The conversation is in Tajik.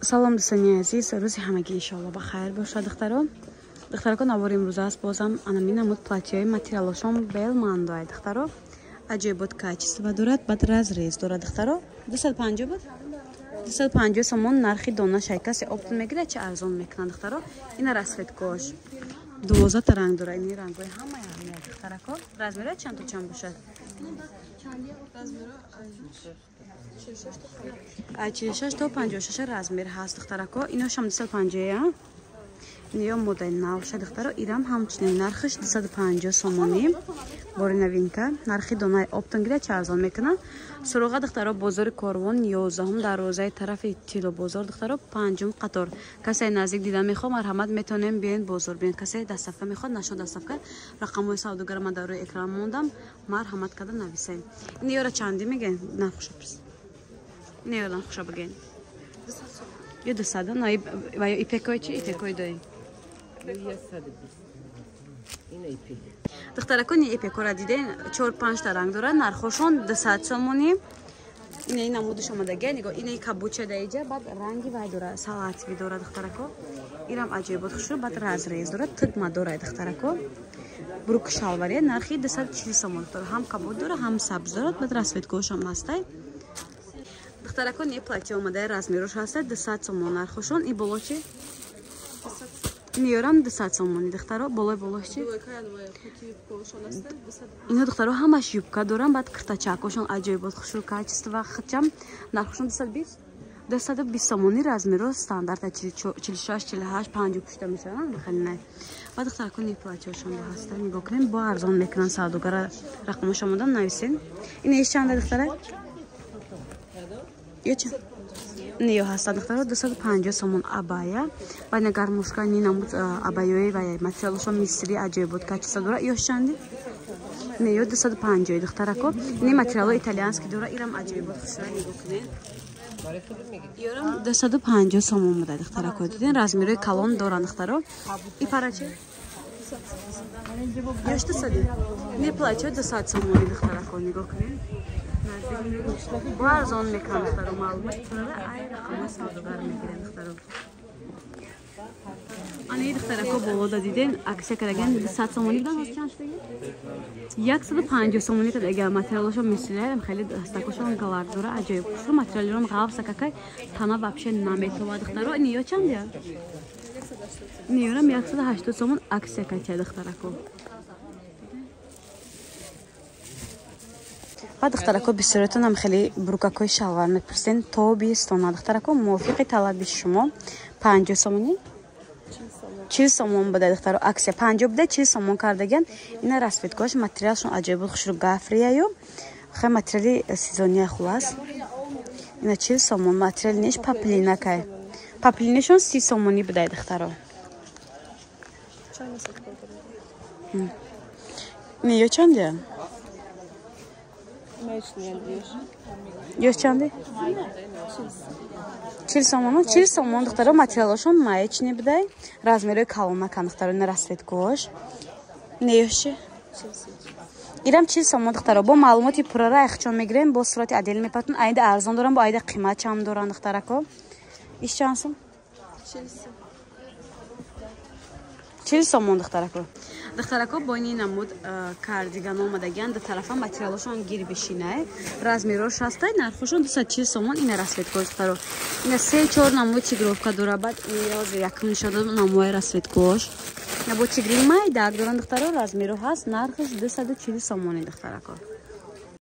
Салом дӯстони азиз, рӯзи ҳамагӣ иншоалло ба хайр бошад, духтаро. Духтарако, навори имрӯза аст бозам анамин намуд платьяи материалошон белмандоай, духтаро. Аҷоибот качество дорад, баъд разрез дорад, духтаро. 250 буд? 250 сомон нархи дона шай. Касе оптом мегирад, чи арзон мекунад, духтаро. Ина расцветкош. 12 та ранг дорад, ини рангҳои ҳамаи ҳамия, духтарако. Размера чанд то чанд бошад? 46 то 56 размер ҳаст, духтарако. Иношам 250. Ё модаи навша, духтаро. Ирам ҳамчунин нархаш 250 сомонӣ. Бори новинка. Нархи донаи оптон гиря чи арзон мекунад. Суроға, духтаро, бозори Корвон, 11-ум дарвозаи тарафи Тилобозор, духтаро, 5-ум қатор. Касе наздик дида мехоҳ, марҳамат, метавонем биёен бозор биёен. Касе доставка мехоҳад, нашо доставка. Рақамҳои савдогара ман дар рӯи экран мондам. Марҳамат карда нависем. Ин ёра чандӣ мегӯен? Нархша пурс. Ин ёра нархша бигӯен. Ё 200, на ва ё ипекои чи? Ипекои дои. Духтарако, ни ипекора диден, 4-5 та ранг дорад, нархошон 200 сомонӣ. Ина ин намудаш омадагия, нигоҳ, ина кабуча даиҷа, баъд ранги вай дорад, салатви дорад, духтарако. Инам аҷоибот хушрӯ, баъд разрез дорад, тугма дорад, духтарако. Брук шалвария, нархи 240 сомон дорад, ҳам кабуд дорад, ҳам сабз дорад, баъд расцветкош ҳам ҳастай. Духтарако, не платье омадая, размерош ҳаста 200 сомон нархошон. И боло чи? Меёрам 200 сомони, духтаро. Болои болош чи? Ино, духтаро, ҳамаш юбка дорам, баъд киртачакошон аҷоибот хушрӯ, качество хачам, нархошон 220 220 сомони, размеро стандарта 46, 48, 50 пушта мешаванд, хеле не. Баъд, духтарако, не платьешон бо ҳаста, нигоҳ кунем, бо арзон мекунанд савдогара. Рақамош омодан нависен. Ин еш чанда, духтара? Ё чи? Не, ё ҳаста, духтаро, 250 сомон абая. Баъд гармошка ни намуд абаёи ва материалошон мисри, аҷоибот качество дора. Ё чанди? Не, ё 250, духтарако. Ини материало итальянский дора, ирам аҷоибот хушра, нигоҳ кунед. Ёрам 250 сомон буда, духтарако. Диден, размерои калон доранд, духтаро. И пара чи? Ёш 200. Не платье 200 сомони, духтарако, нигоҳ кунед. Бо арзон мекунам, духтаро, маълумот пурара ай рақама савдогар мегирем, духтаро. Ани духтарако, болода диден, аксия кардаген 200 сомонӣ будан, ҳозир чанд шудаги? 150 сомонӣ кардага. Материалошон мислиам, хеле дастакошон галак дора, аҷоиб хушрӯ, материалерон ғафса какай, тана вообще наметова, духтаро. Ини ё чанд я? Ини ёрам 180 сомон аксия катя, духтарако. Ва, духтарако, бисёриятонам хеле брукакҳои шалвар мепурсен, то бистона, духтарако, мувофиқи талаби шумо 50 сомонӣ, 40 сомон буда, духтаро, аксия 50 буда, 40 сомон кардаган. Ина расцветкош, материалшон аҷоиб хушрӯ, гафрияю хе материали сезония хулас. Ина 40 сомон материали неш паплинакай. Паплинашон 30 сомонӣ буда, духтаро. Не, ё чанд? Ёш чанди? 40 сомон, 40 сомон, духтаро, материалошон маечни будай, размерои калонакан, духтаро, ина расцветкош. Не ёш чи? Ирам 40 сомон, духтаро, бо маълумоти пурара яхчон мегирем, бо сурати отдел мепатун, айда арзон дорам, бо айда қимат чам доранд, духтарако. Иш чанд сом? 40 сомон, духтарако. Духтарако, бо ини намуд кардиган омадагиан, ду тарафа материалошон гирбишинай, размерош ҳастай, нархошон 240 сомон. Ина расцветкош, духтаро. Ина се-чор намуд чигровка дора, баъд ин якум нишон додам намуи расцветкош. На бо чигри майдак доранд, духтаро, размеро ҳаст, нархаш 240 сомони, духтарако.